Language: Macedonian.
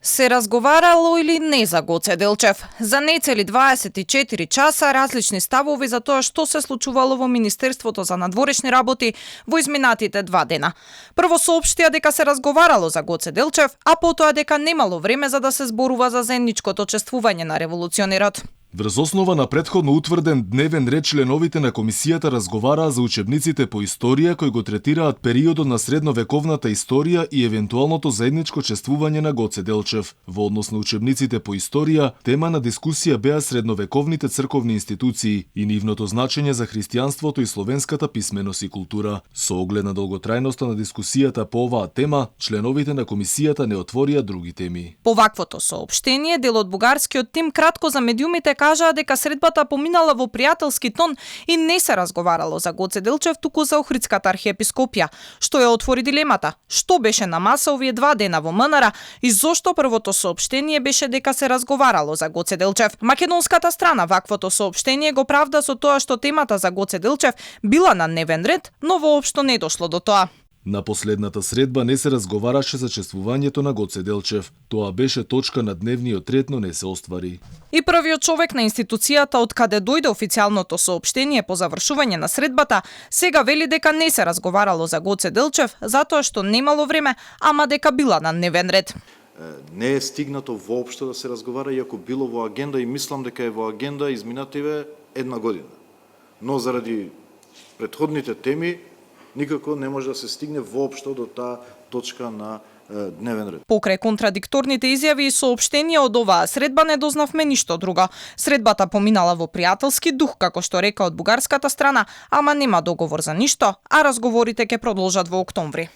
Се разговарало или не за Гоце Делчев? За нецели 24 часа различни ставови за тоа што се случувало во Министерството за надворешни работи во изминатите 2 дена. Прво соопштија дека се разговарало за Гоце Делчев, а потоа дека немало време за да се зборува за заедничкото чествување на револуционерот. Врз основа на претходно утврден дневен ред, членовите на комисијата разговараа за учебниците по историја кои го третираат периодот на средновековната историја и евентуалното заедничко чествување на Гоце Делчев. Во однос на учебниците по историја, тема на дискусија беа средновековните црковни институции и нивното значење за христијанството и словенската писменост и култура. Со оглед на долготрајноста на дискусијата по оваа тема, членовите на комисијата не отворија други теми. По ваквото соопштение, дел од бугарскиот тим кратко за медиумите кажаа дека средбата поминала во пријателски тон и не се разговарало за Гоце Делчев, туку за Охридската архиепископија, што ја отвори дилемата. Што беше на маса овие 2 дена во МНР и зошто првото соопштение беше дека се разговарало за Гоце Делчев? Македонската страна ваквото соопштение го правда со тоа што темата за Гоце Делчев била на дневен ред, но воопшто не дошло до тоа. На последната средба не се разговараше за чествувањето на Гоце Делчев. Тоа беше точка на дневниот ред, но не се оствари. И првиот човек на институцијата од каде дојде официјалното соопштение по завршување на средбата, сега вели дека не се разговарало за Гоце Делчев затоа што немало време, ама дека била на дневен ред. Не е стигнато воопшто да се разговара, иако било во агенда и мислам дека е во агенда изминативе 1 година. Но заради претходните теми никако не може да се стигне воопшто до таа точка на дневен ред. Покрај контрадикторните изјави и соопштенија од оваа средба не дознавме ништо друго. Средбата поминала во пријателски дух, како што река од бугарската страна, ама нема договор за ништо, а разговорите ќе продолжат во октомври.